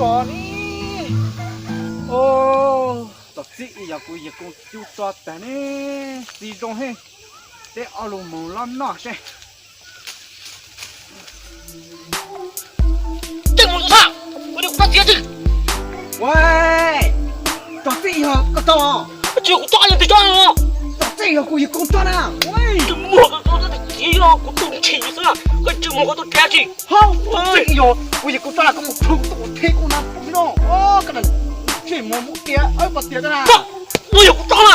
Tso ni. Tom txij yog kuv yawg Koob Cub tso tag ne, txiv zoo he. Teb ob lub moog lob noj seb. Txij mus tso, kuv tso txiv tsi. Ua, tom txij yog koj tso. Tsis kuv tso leej twg tso no. Tom txij yog kuv yawg Koob tso na. Tsis muaj koj tso txiv yog kuv tus ntshis xwb, koj tsis muaj koj tus dab tsi. Hauj, tom txij yog kuv yawg Koob tso na, koj mus plhws tus them kuv na, koj no. Koj na, tsis muaj mus diam awb pov tias koj na. Ua yog kuv tso na.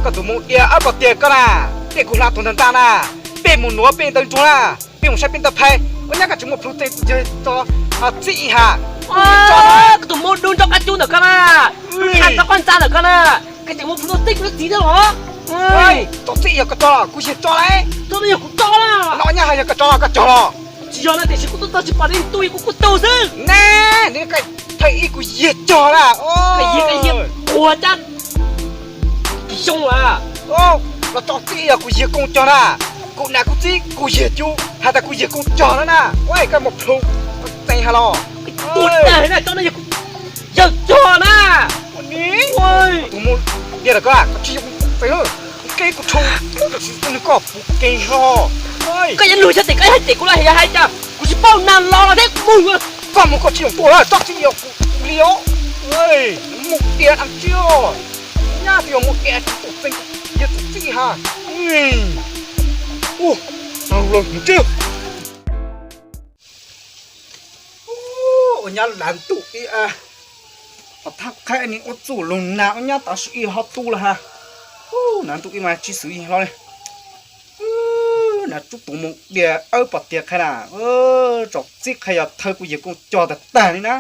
Koj tus mus diam awb pov tias koj na. Peb kuv hla tus ntag ntag na. Peb mus nuav peb ntawv ntsuag na. Peb mus saib peb ntawv phais, ua nyab koj tsis muaj plhws tem yawg tso txij ha. Koj tus mus dub nrog qab cub ntawm koj na, tso qoj ntxa ntawm koj na, koj tsis muaj plhws txij kuv txiv thiab los. Tom txij yog koj tso los kuv yawg tso lauj. Tso no yog kuv tso na. No nyab hais yog koj tso los koj cog los. Tsis yog na, tiam sis kuv tuaj txog tsis pom leej twg, kuv kuj tus xwb. Na, nws koj thawj ib kuv yawg cog na. Koj yawg, koj yawg ua cas tsis xyoo a. Los tso txij yog kuv yawg Koob cog na. Kuv nam kuv txiv kuv yawg cub hais tas kuv yawg Koob cog na na. Ua koj muaj plhws txeeg ha los. Ua na, tso no yawg cog na. Tus mus diam lawm koj, koj tsis yoo txeeg, kev kuv tshu, koj tsis nws koj puv kev hlo. Koj yuav lug xyov tim koj hais tim kuv los yog hais cas, kuv tsis paub nag los los thiab kuv mus. Koj mus koj tsis yoo tuaj lawm, tso txij yog kuv li os. Mus diam dab tsi os, nyab tsis yog mus diam tsis tuaj txeeg, yog txij ha. Ua, tau los mus tsev. Ua nyab lav ntuj ib a, qhov thaj qhaib ni ua txuj lug nag ua nyab tav su ib ho tu lawm ha. Nav ntuj ib mas tsis xwm yig hlo li. Nav tsub tus mus diam awb pov tias qhia na, tso txij qhia yog thawj kuv yawg Koob cog tag tag li na.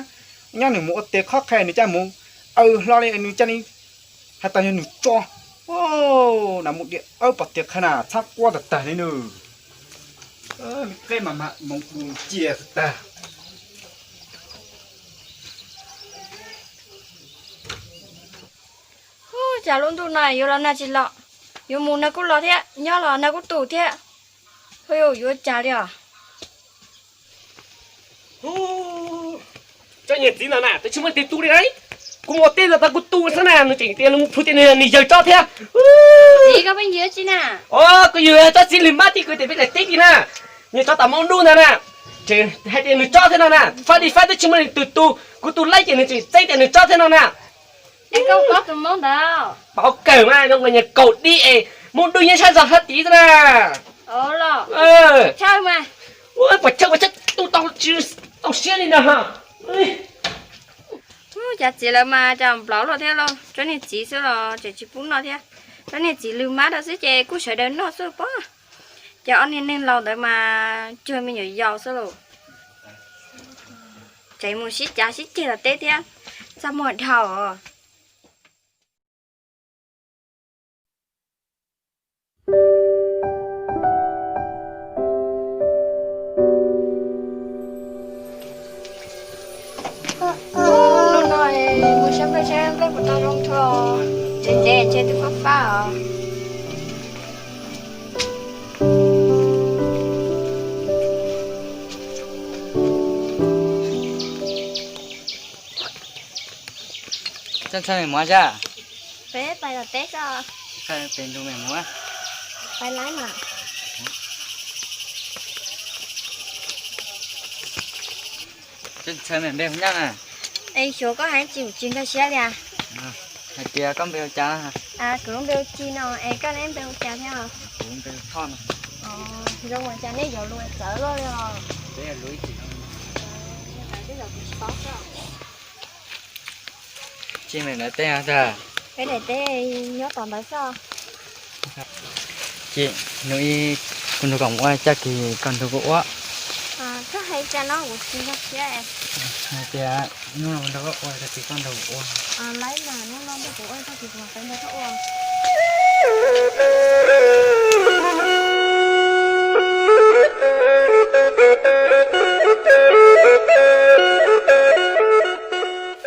Ua nyab nws mus ua tes qhov qhia nws caj mus aw hlo li nws caj li hais tas yog nws tso. Nav mus diam awb pov tias qhia na txhab quab tag tag li nws. Qeb mas mas moog du ncias tag. Ub, cas lub ntuj no yuav los nag tsis los, yuav mus nag kuj los thiab, nyob los nag kuj tu thiab. Hu, yuav cas li os. Tsob niag txiv no na, twb tsis muaj leej twg tu li na. Kuv mus ua teb los tau kuv tu xwb na, nws tseem tias nws mus plhws tias nws yawg tso thiab. Txiv, koj pheej yws tsi na? Os, kuv yws tsob txiv lwg mab tij kwv tseem peb daim teb tid na. Nws tso tom Hmoob Dub ntag na. Tseem hais tias nws tsob thiab no na, fab li fab twb tsis muaj leej twg tu, kuv tu laib ces nws tseem txeeb tias nws tsob thiab no na. Es koj paub tus Hmoob ntawd? Paub kawg mas, zoo nkaus niag kaum dib es Hmoob Dub nyob sab zog sab tid xwb na. Los, tshawb mas. Ua, puas tshawb puas tshawb tu tau tsis tau siab li ntag. Ub, cas txiv lawv mas cas nplauv luaj thiab lauj, tsob niag txiv xwb los tseem tsis pub noj thiab. Tsob niag txiv lwg mab rau xwb ces kuj sawv daws noj xwb pob. Ces ob niag neeg laus ntawd mas cuag me nyuam yaus xwb lauj. Tseem mus sib cav sib ceg tom teb thiab, txaj muag dhau os. Hnub no mus saib nplej saib nplej puas tau zoo tshua, tsev ntev ntshe twb fab fab os. Txhawj txhawj mem mus zaj? Peb pais tom teb xwb. Txhawj pem ntug mem mus. Pais laib mas. Txhawj txhawj mem npe hu nyab na. Es xyuas koj hais tsis tsis nkag siab li as. Hais tias koj npe hu cas? Kuv lub npe hu Ci no, es koj npe hu cas thiab? Kuv npe hu Thoj no. Zoo mas cas nej yuav luag txawv luaj li os. Peb yuav luag ib tsis. Tsis mem lawv teb tag. Peb daim teb nyob tom ntawd xwb. Ces hnub ib kuv nrog koj mus ua, tag kis koj nrog kuv ua. Koj hais cas no kuv tsis nkag siab. Hais tias hnub no nrog koj ua, tag kis koj nrog kuv ua. Laib mas, hnub no nrog kuv ua, tag kis kuv mam nrog koj ua.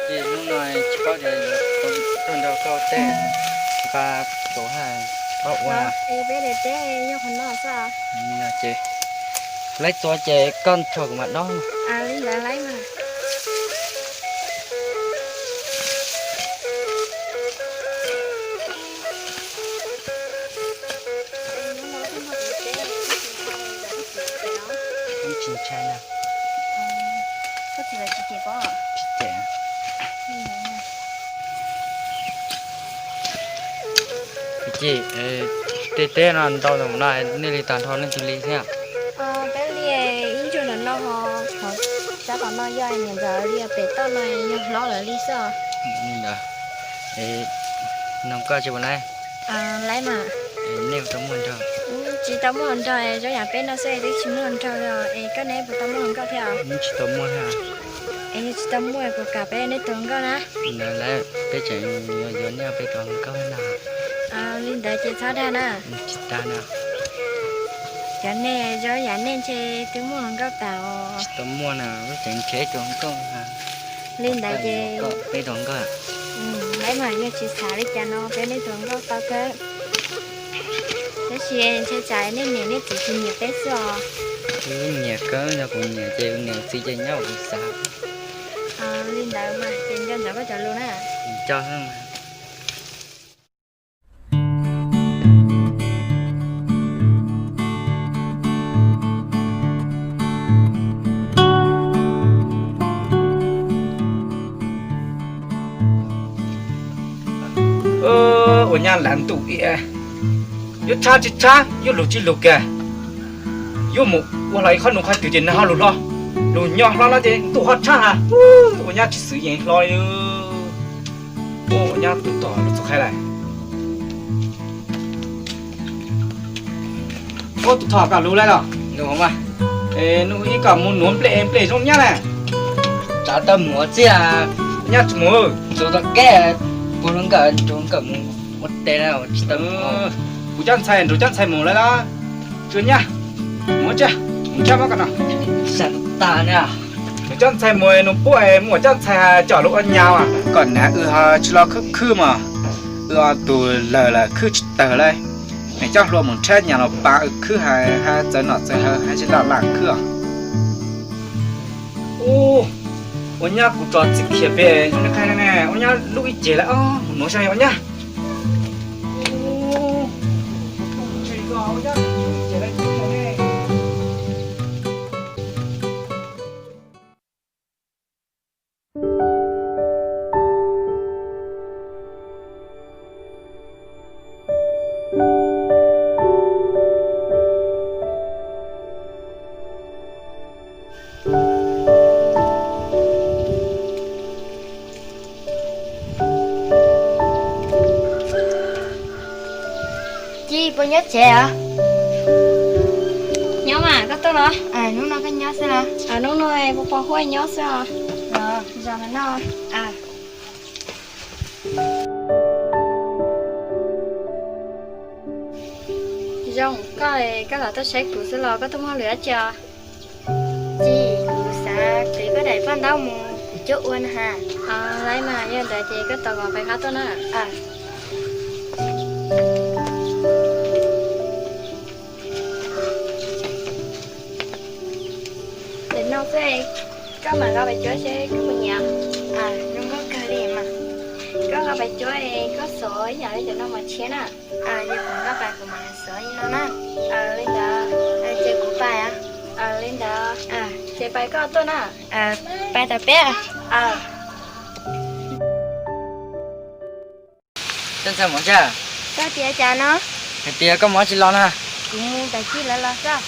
Ces hnub no tsis paub tias yuav tuaj nrog koj ua teb, nqa tau hais paub ua. Es peb daim teb yog qhov no xwb. Ces laib txua ces koj nrog kuv mam dob. Li ntawd laib mas. Yim, tej teb no ntau mus no nej li tag nrho leej twg li thiab? Peb li ib ntsuj no no ho, qhov sab tom no yog niam ntxawm li, pem toj no yog hlob lawv li xwb os. Li ntawd, nug koj tsis pom na. Laib mas. Nej tau muaj nrog? Tsis tau muaj nrog, zaub yam peb no xwb twb tsis muaj nrog li os. Es koj ne puas tau muaj hluas nkauj thiab os? Tsis tau muaj thiab. Es yog tsis tau muaj puas kam peb nej tus hluas nkauj na? Ntawd lawm peb tseem yuav yuav nej peb tus hluas nkauj na. Li ntawd ces txhob dag na. Tsis dag na. Cov nej zaub yam nej ntshe twb muaj hluas nkauj tas os. Tsis tau muaj na, peb tseem nrhiav ib tus hluas nkauj na. Li ntawd ces peb tus hluas nkauj. Laib mas, yog tsis xav li cas no peb nej tus hluas nkauj tau kawg. Tab sis ntshe tsam nej niam nej txiv tsis nyiam peb xwb os. Kuv nyiam kawg, yog kuv nyiam ces kuv niam txiv ces nyob kuv xav. Li ntawd mas ces nco ntsoov koj cov lus na. Nco. Ua nyab lav ntuj iab, yuav tshab tsis tshab, yuav lug tsis lug kiag, yuav mus ua hlo ib qho nus qhov twg ces nag ho lug hlo, lug nyo hlo no ces ntuj ho tshab ha. Ua nyab tsis xwm yees hlo li. Ua nyab tus tom lug txug qhaib lawm. Ua tus thom kom lug lawm los? Nug ib kom mus nuav nplej, nplej zoo nyab na. Tsav tau muag txiag. Nyab tsis mus. Tsuav tau keb, puag lub nkawm, nrug nkawm mus ua tes na, tsis tau. Kuv coj ntxhais, nrug coj ntxhais mus lawm los? Tsuav nyab, mus tsa, mus tsa mab kom no. Sam tag na. Nrug coj ntxhais mus, nug puab mus coj ntxhais coj lug ua nyab as. Kom nav wb ho tsis los khwb khwb mog, wb ob tug lawg lawm khwb tsis tawg lawm. Nws coj hlua mus nrhiav nyab los pab wb khwb, hab txawv nom txawv hawv hab tsis laj laj khwb os. Ua nyab kuv tso txiv khiav pem zoo li qhov ne, ua nyab lub ib ceg lawm os, mus nuav saib ua nyab. Ci, puas nyob tsev os? Nyob mas, koj tuaj los? Hnub no koj nyob xwb los? Hnub no puas pom huaj nyob xwb os. Zos no. Zoo, koj, koj lam tuaj saib kuv xwb los koj tuaj muaj lwm dab tsi os? Ci, kuv xav qiv koj daim paj ntaub mus kuv cuab ua na ha. Laib mas, yog ntawd ces koj tos kuv pais qab tuaj na. Nim no xwb, koj mam nqa pais cuab seb koj puas nyiam. Zoo nkauj kawg li mas. Koj nqa pais cuab, koj xov ib yam li cov no mas tshiab na. Yog kuv nqa pais kuv mam xov li no na. Li ntawd, ces kuv pais. Li ntawd, ces pais koj tuaj na. Pais tas peb. Coj ntxhais mus tsa. Koj tias cas no? Hais tias koj mus tsis los na. Kuv mus pem Ci lawv los xwb.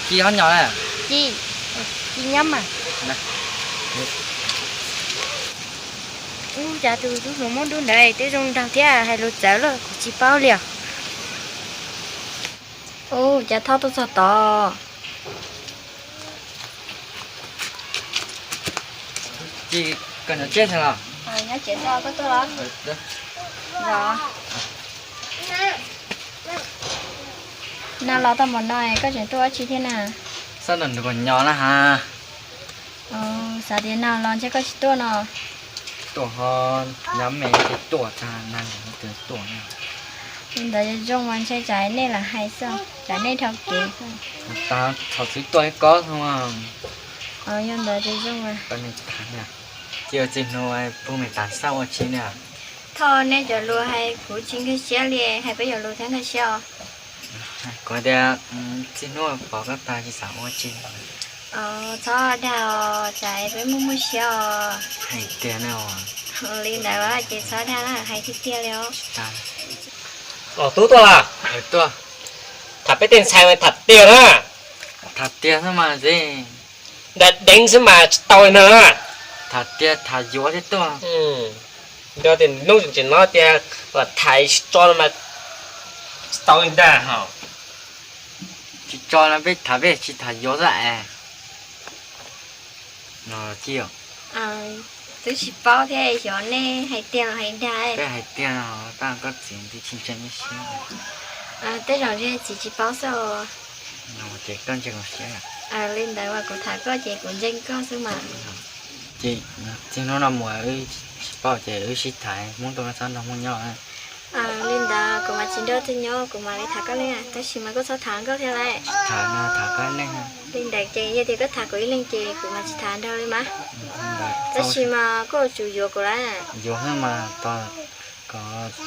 Ci ho nyob na? Ci, Ci nyob mas. Ub, cas tus tub hluas Hmoob dub ntawd twb zoo nraug thiab hais lus txawv lawm kuv tsis paub li os. Ub, cas Thoj tuaj txog tod. Ci, koj nyob tsev los? Nyob tsev, koj tuaj los? Nag los tau npaum no koj tseem tuaj ua tsi thiab na? Xav nrog nws nyob na has. Xav tias nag los ntshe koj tsis tuaj no. Tuaj ho nyob me ces tuaj tag nag los twb tuaj na. Li ntawd zoo mas ntshe tsam nej lam hais xwb, tsam nej dhau kev xwb. Tag thaum txwv tuaj ib kob xwb. Yog ntawd ces zoo mas. Ces txij hnub puag me tas xav ua tsi na? Thoj, nej cov lus hais kuv tsis nkag siab li, hais peb cov lus thiab nkag siab os. Kuv tias txij hnub pom koj tas tsis xav ua tsi. Txhob dag os, tsam peb muaj muaj siab os. Hais tiag na. Li ntawd ces txhob dag na, hais tiag tiag li os. Tub tuaj los? Tham peb tej ntxhais mas tham tiag na. Tham tiag xwb mas. Deev deev xwb mas tsis tau li no. Tham tiag tham yuav thiab tuaj. Yog tias hnub tseem no tias tham tsis tso no mas tsis tau li ntag hos. Tsis tso no peb tham peb tsis tham yuav xwb es. Twb tsis paub thiab, xyov nej hais tiag los hais dag. Peb hais tiag no, tab koj txiv nti tsis ntseeg siab. Tej zaum ntshe txiv tsis paub xwb. Ces koj ntseeg siab. Li ntawd mas kuv tham koj ces kuv ntseeg koj xwb mas. Ces txij hnub no mus wb tsis paub ces wb sib tham, Hmoob tuaj no txhob nrog Hmoob nyob. Li ntawd kuv mas tsis nrog koj nyob, kuv mam li tham koj leej, tab sis mas koj txhob tham koj thiab lauj. Tham no tham koj leej. Li ntawd ces yog tias koj tham kuv ib leeg ces kuv mas tsis tham nrog li mas. Tab sis mas koj yuav tsum yuav kuv lauj. Yuav xwb mas, tos kom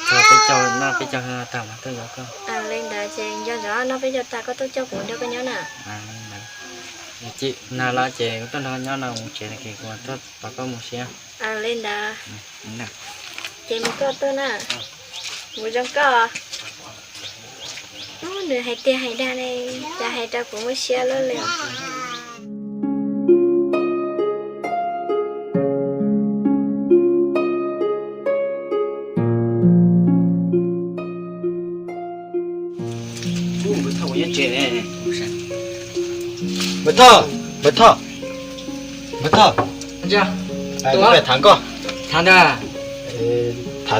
txog peb caug noj peb caug hli tag mas tuaj yuav koj. Li ntawd ces nco ntsoov noj peb caug tag koj tuaj coj kuv nrog koj nyob na. Nag los ces kuv tuaj nrog koj nyob no, mus tsev no ces kuv tuaj tos koj mus siab. Li ntawd ces mus koj tuaj na. Mus zoo koj. Nws hais tiag hais dag ne, cas hais rau kuv muaj siab luaj li. Npawg Thoj, npawg Thoj, npawg Thoj, tham koj. Tham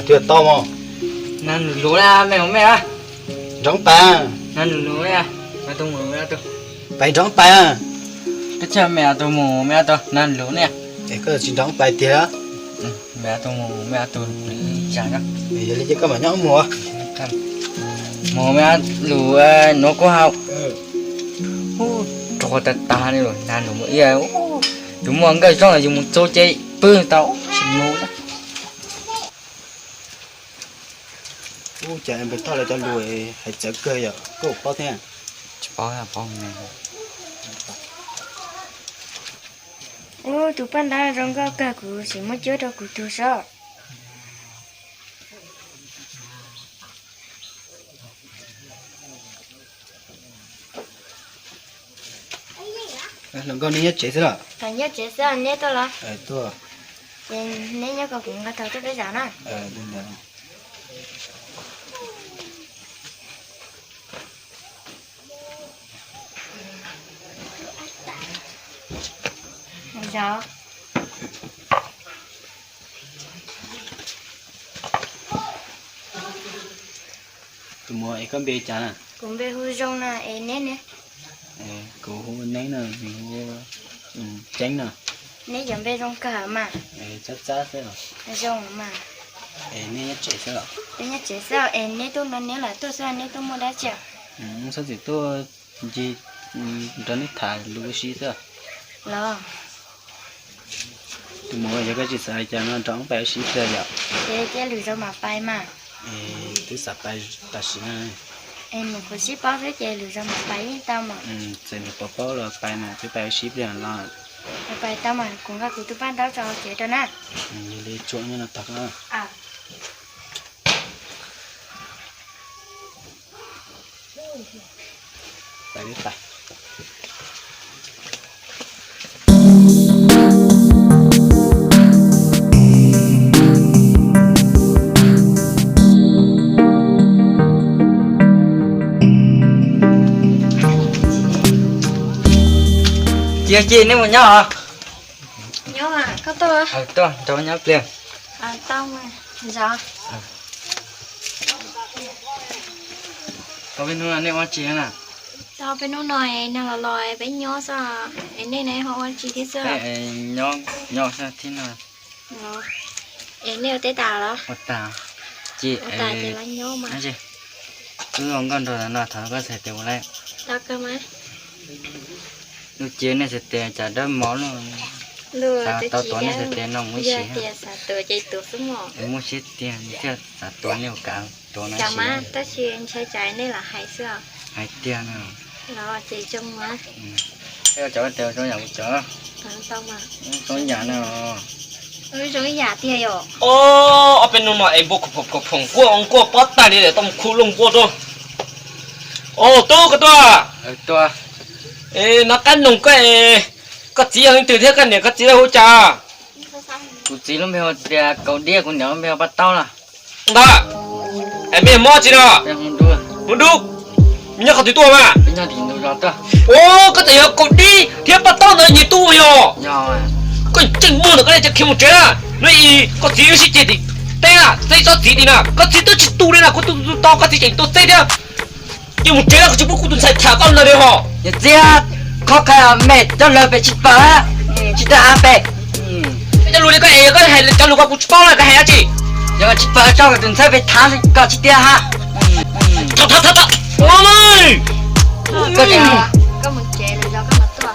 twg tau mos? Nrov pais, pais nrov pais. Koj tsis nrov pais tiag. Yog li ces koj mam nyob mus. Mus me lus nuav kuj hau. Rog tas tas li, nag nus mus ib, tus muaj nkauj zoo yus mus txug ces pw tau tsis mus. Ub, cas npawg Thoj lawv cov lus hais txawv kawg yom, koj paub thiab? Tsis paub, paub me. Ub, tus paj ntaub zoo nkauj kawg, kuv sim muab cuab rau kuv tug saib. Hluas nkauj, neb nyob tsev xwb los? Nyob tsev xwb, neb tuaj los? Tuaj. Ces neb nyob ko, kuv nqa tau tuaj peb zaum na. Tus muam, es koj npe cas na? Kuv npe hu Zoo na, es neb ne? Kuv hu Neeb na, nws hu Ceeb na. Neb cov npe zoo kawg mas. Txawj txawj xwb. Zoo mas. Es neb nyob tsev xwb los? Neb nyob txog es neb tuaj no neb lam tuaj xwb, neb tuaj muaj dab tsi? Txhob txwm tuaj ncig nrog neb tham lus ua si xwb. Los. Tus muam, yog koj tsis xav cas no nrog wb pais ua si xwb yom? Ces cia lwm zaus mam pais mas. Twb xav pais tam sim no. Es nws kuv sib paub xwb ces lwm zaus mam pais yeej tau mas. Txawm nws puas paub los pais mas, twb pais ua si pliag los. Pais tau mas, kuv nqa kuv tus paj ntaub tso hauv tsev rau na. Yog li tsuam nyob no tos koj. Ces, ces neb mus nyob os. Nyob mas, koj tuaj. Tuaj, nrog nyob pliag. Tau mas, zov. Tau peb hnub no nej ua tsi na? Tau peb hnub no nag los los peb nyob xwb, es nej ne ho ua tsi thiab xwb? Nyob, nyob xwb thiab no. Es nej ua teb tas los? Ua tas. Ces ua tas ces los nyob mas. Wb ua nkauj nraug no thov koj txhais tes ua lawm. Tau kawg mas. Lub cev nej txhais tes cas dawb mos lub. Xav tau tuav nej txhais tes no mus ib sim. Yog tias xav tuav ces tuav xwb mos. Muaj siab tiag thiaj xav tuav nej ua kav tuav no ib sim. Tab sis ntshai tsam nej lam hais xwb. Hais tiag no. Los ces zoo mas. Peb ua cov tes zoo yam kuv cov. Tau mas. Zoo yam no. Zoo ib yam tiag yom. Ob peb hnub no es npua khuv phoom khuv phoom nquaj nquaj pob tag li, tau mus khu looj npua rau. Os, tub, koj tuaj. Nov qab noog koj, koj txiv yog leej twg thiab koj niam koj txiv lawv hu cas? Kuv txiv lub npe hu tias Kaus Dib, kuv niam lub npe hu Paj Taub na. Ntag, es mej mob tsi no? Hmoob Dub. Mej nyob qhov twg tuaj mas? Ua, koj txawm yog Kaus Dib thiab Paj Taub ntawd nyias tub yog? Koj tseem muag ntawm koj li, khiav mus tsev na. Hnub i koj txiv wb sib ceg tim teb na, txeeb tsob txiv tim na, koj txiv twb tsis tu li na, kuv tu tu to koj txiv tseem tuaj txeeb thiab. Cia mus tsev na, kuv tsis pub kuv tus ntxhais tham koj li na li hos. Yog txiv, qhov qhia mej cov lus pem tsis pawg, tsis tau hais pem. Cov lus li koj es, yog koj hais cov lus ko kuv tsis paub na, koj hais dab tsi? Yog koj tsis pawg tso kom tus ntxhais pem tham kom tsis tiag ha.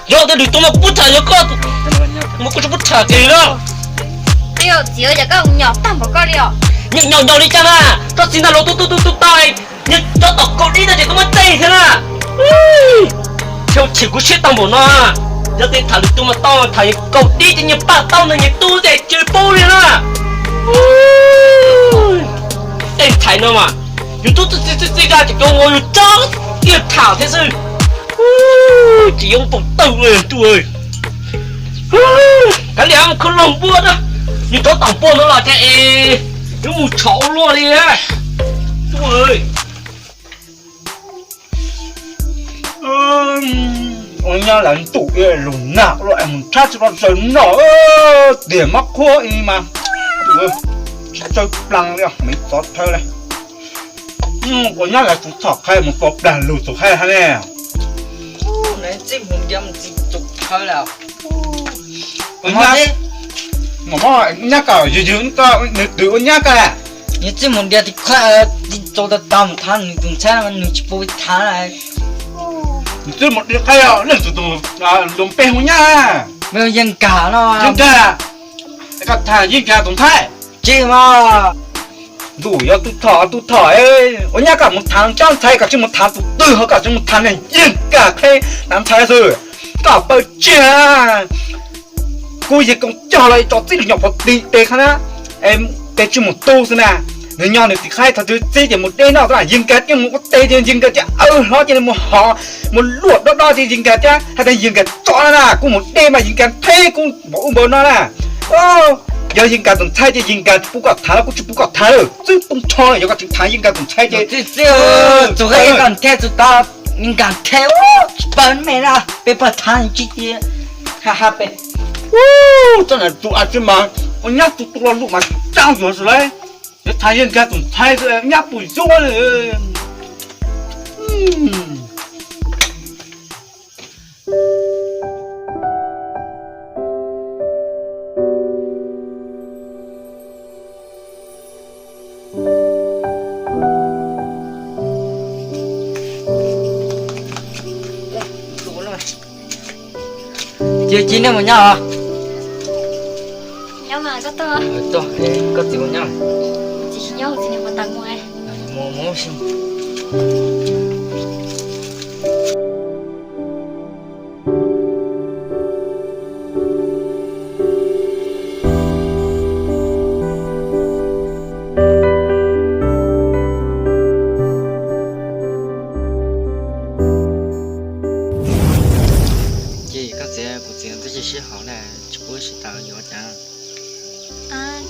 Yog tej lus tuaj mas kuv pub tham, yog koj mas kuv tsis pub tham kiag li na. Txiv, yog koj nyom tag npaum koj li os. Nyom nyom li cas na, tsob txiv ntag los tu tu tu tu tau, nyob tsob tom Kaus Dib ntag ces tub muab txeeb thiab na. Chim kuv siab tag npaum no, yog tej tham lus tuaj mas tau tham Kaus Dib ces nyias Paj Taub ntawd nyias tub ces tsis pub li na. Tej ntxhais no mas yus tub txij txij txij txij ra ces cov ua yus tsob tiag tham thiab xwb. Tsis yooj paum tawg li tub. Kav liam mus khwv laug npua na, nws rov tom npua no los cas es yuav mus tshov ua luaj li. Ua nyab lawv ntuj, lug nag luaj es mus tshab tsis tau zaws noj, tiag mab qhuab i mas tsis tsawg plaag li, me txov thawj li. Ua nyab lawv tus txhom qhai mus txog plag lug txug hais hab ne. Nyab koj yug yug, nws twb ua nyab koj. Nws txij mus dias tis qhab, tis txaus tag tag mus thav nws tus ntxhab no nws tsis pub thav. Nws txij mus dias qhab, leej twg tus npe hu nyab? Yeej Nkag no. Yeej Nkag. Koj tham Yeej Nkag tus ntxhais? Tsis mas. Ntuj, yog tub txhom tub txhom, ua nyab koj mus thav tsob ntxhais, koj tsis mus thav tus twg, ho koj tsis mus thav neeg Yeej Nkag qheb ntxhais xwb. Koj paub tseeb, kuv yawg Koom Cog los tso txij lug nyuam qhuav tim tes qhab na, tes tsis mus tu xwb na. Nws nyob nws tim qhab, thaum twg txib ces mus deb noj xwb na. Yeej Nkag thiaj mus ua tes ces Yeej Nkag thiaj aw hlob cia li mus hov, mus luaj dob dob ces Yeej Nkag thiab hais tias Yeej Nkag txom na, kuv mus deb mas Yeej Nkag theb kuv npaum ub npaum no na. Yog Yeej Nkag tus ntxhais ces Yeej Nkag tsis pub koj thav los kuv tsis pub koj thav lawm, txwb poob rho lawm. Yog koj tseem thav Yeej Nkag tus ntxhais ces txug qheb Yeej Nkag theb txug tod, Yeej Nkag theb tsis pawg me na, peb pawg thav tsis tiag. Ha ha peb. Tsob ntawd tus a tsis mas ua nyab tus tus lo lus mas tsis tsaab yuav xwb lauj. Yuav thav Yeej Nkag tus ntxhais xwb nyab puas yuav li. Cia cia nej mus nyob os. Nyob mas koj tuaj. Tuaj, koj txiv mus nyob. Txiv tsis nyob, txiv niam puas tawm mus? Mus mus. Ces koj txiv, kuv txiv twb tsis sib haum na, tsis pub sib tau yuav cas.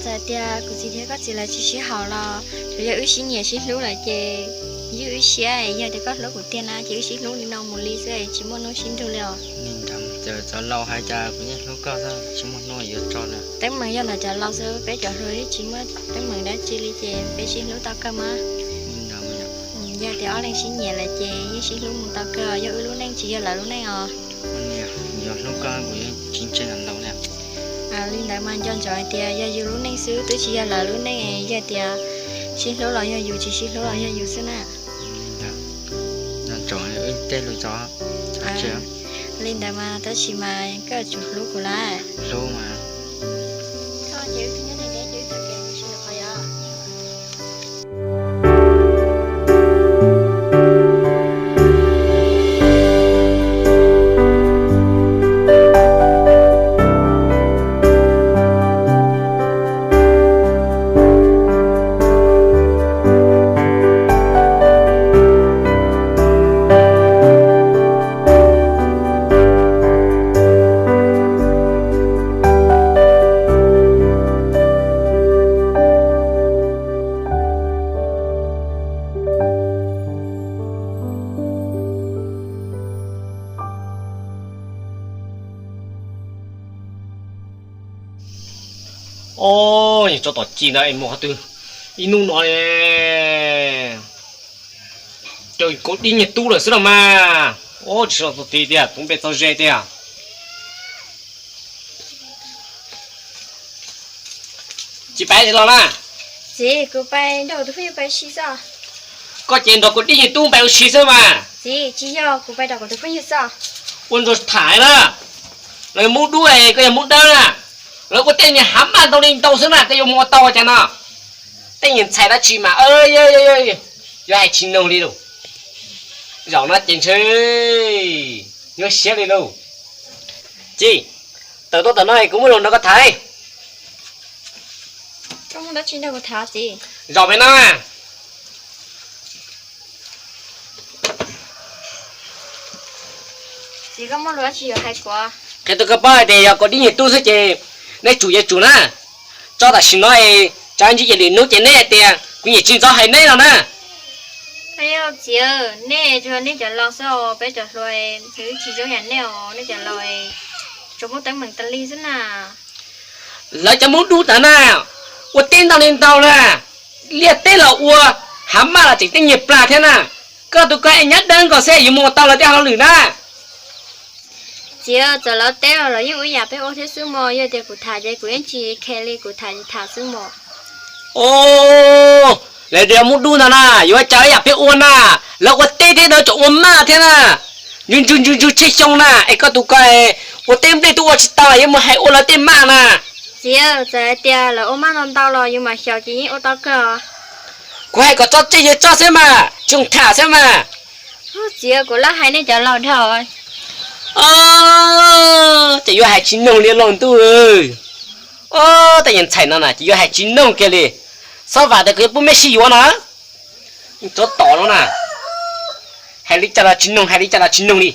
Txawm tias kuv txiv thiab koj txiv lawv tsis sib haum los tsuas yog wb sib nyiam sib hlub lawm ces ywj wb siab, yog tias koj hlub kuv tiag na ces wb sib hlub li no mus li xwb, tsis muaj hnub sib nrug li os. Li ntawd cov laus hais cas kuv yeej hlub koj xwb, tsis muaj hnub yuav tso lawm. Teeb meem yog ntawm cov laus xwb, peb cov hluas tsis muaj teeb meem dab tsi li ces peb sib hlub tau kawg mas. Li ntawd, yog tias ob leeg sib nyiam lawm ces yeej sib hlub mus tau kawg, yog wb lub neej tsis yog lawv lub neej os. Yog hlub koj kuv yeej tsis ntseeg laus na. Li ntawd mas nco ntsoov hais tias yog yus lub neej xwb twb tsis yog lawv lub neej, yog tias sib hlub los yog yus, tsis sib hlub los yog yus xwb na. Nco ntsoov wb tej lus tso. Li ntawd mas tab sis mas koj yuav tsum hlub kuv lawm. Hlub mas. Tso tom ci ntawd es mus qhov twg? Ib hnub no caw kaum dib niag tub lawm xwb los mas. Ub, tsis tau txog tid tiag, tus npe txog ze tiag. Tsis pais los na? Txiv, kuv pais nrog kuv tus phooj ywg pais ua si xwb. Koj ces nrog kaum dib niag tub pais ua si xwb mas. Txiv, tsis yog, kuv pais nrog kuv tus phooj ywg xwb. Ua ntsuag tham na, lawv Hmoob Dub es koj yog Hmoob Dawb na, lawv ua tej niag hav maj ntau li ntau xwb na, koj yuav mus ua tau cas no? Tej niag ntxhais dab tsi mas yuav hais tsis noog li lauj. Zaum no ces ntshe nyuaj siab li lauj. Ci, tawm tuaj ntawm no kuv muaj lus nrog koj tham. Zaum pem no. Qhia rau koj paub hais tias yog kaum dib niag tub xwb ces neb tsum yuav tsum na. Tso tam sim no, tsam ntsis ib lwm hnub ces neb hais tias kuv nyiam tsis ntxov hais neb no na. Txiv, nej tsuas neb cov laus xwb os, peb cov hluas tsis zoo yam nej os, nej cov laus tsuas muaj teeb meem tas li xwb na. Lawv cov Hmoob Dub ntawd na, ua teb ntau li ntau na, liaj teb los ua, hav maj los tseem tej niag plag thiab na. Koj tus koj es nyob dawb nkaus xwb yuav mus ua tau lawv tej hauj lwm na. Txiv, txawm lawv teb los lawv yeej ua ib yam peb ua thiab xwb mog, yog tias kuv tham ces kuv yeej tsis khe li, kuv tham ces tham xwb mog. Lawv cov Hmoob Dub ntawd na, yuav ua cas ib yam peb ua na, lawv ua teb thiab lawv tseem ua maj thiab na. Ntsws ntsws ntsws ntsws tsheej xyoo na, es koj tus koj ua teb nplej twb ua tsis tau yuav mus hais ua lawv tej maj na. Txiv, txawm hais tias lawv ua maj ntau ntau los yus mam xyaum ces yeej ua tau kawg. Kuv hais kom tso tseg yog tso xwb mas, tsis tham xwb mas. Txiv, kuv lam hais nej cov laus dhau. Ces yuav hais tsis noog li los ntuj. Tej niag ntxhais no na ces yuav hais tsis noog kiag li. Xob vam tias kuv yuav pub mej sib yuav no. Tsov tom no na, hais li cas los tsis noog, hais li cas los tsis noog li.